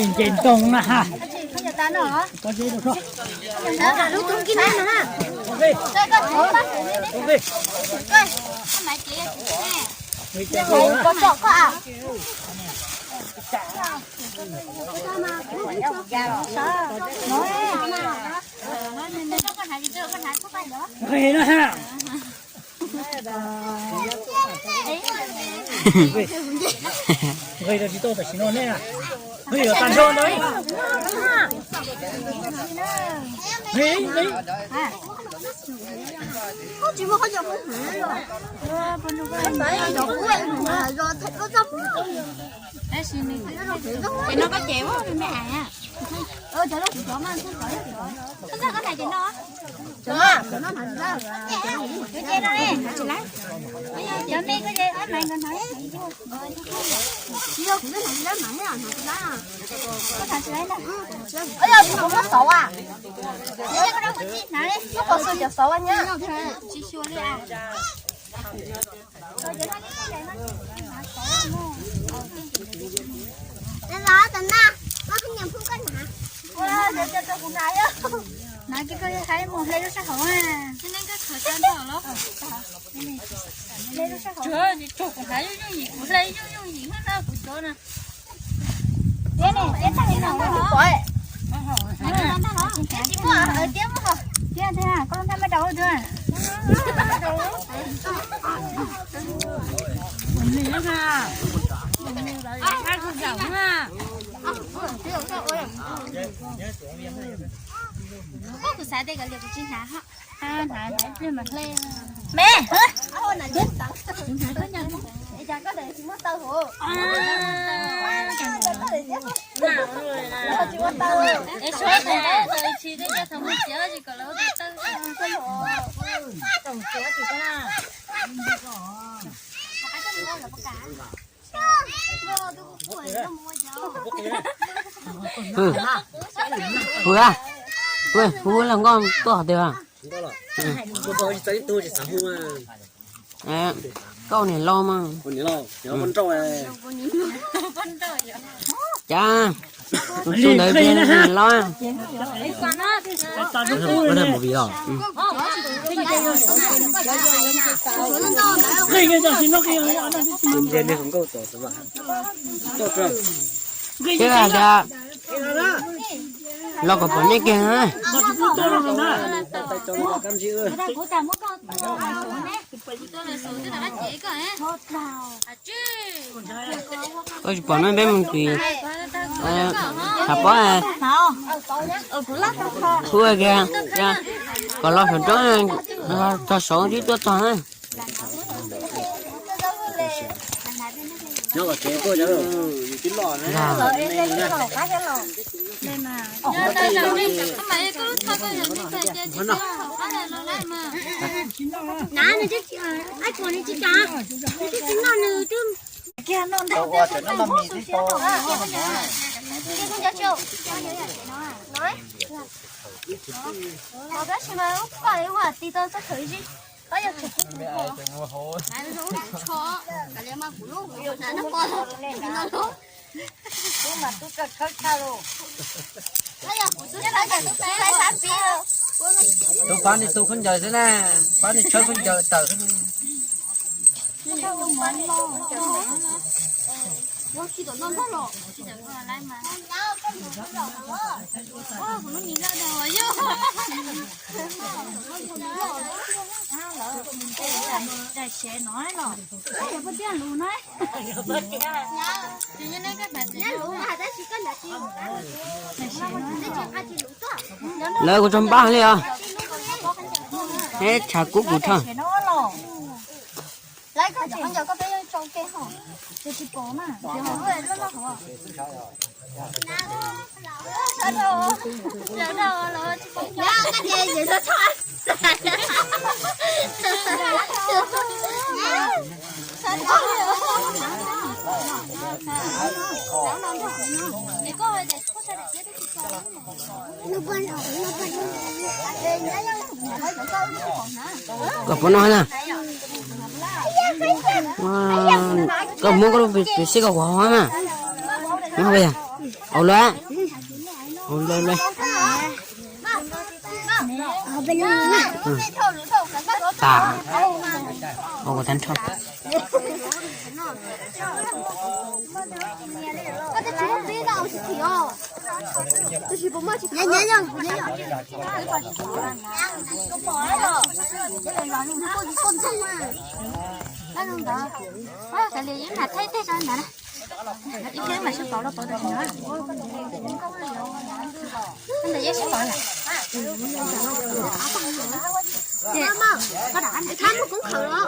Nce ntoo na ha. Nqis na ha. Nqis rau tsis tau tam sim no ne. Nqis los tag nrho ntawd. Nqis, nqis. Ces no koj ces me me hais na. Cov me koj ces ob maiv nkawd hnov. Koj hnov tsis laib ntag. Koj muab xauv a? Koj qhov xwb cov xauv a nyab. Tsis xyuas li a. Hnav kiag koj hais mus hle lub sab hauv na. Hle lub sab hauv. Kuv hnav yooj yooj yim, kuv hle yooj yooj yim na kuv cov na. Tiab ne, tiab tag li no. Tiab, koj lub nthab maj rau dua. Kuv xav tias kav liam kuv tsis hnav. Me, Hu, hu, hu los nkauj tuaj hov twg. Koj niam laus mas. Cas tus ntawd niam laus. Thiab hais tias los kom pom nej kiag. Koj tsis pom no peb mus tim, tshav pob, hu kiag, kom los saum roob, tog saud twb tuaj tog na. Tus pab niag tu khaub ncaws xwb na, pab niag tshawb khaub ncaws tawm. Lawv kuv tso npaj li os. Neb tshav kub kuv thawj. Koj puas noj na? Koj muab koj lub pim sib koj kuv hov na. Au lawm, au lawm. Tas, ua kuv tag nrho. Ib pliag mas sib pauv los pauv tam sim no. Ntawd yeej sib pauv lawm. Ces koj dam, koj muaj koob khaws los?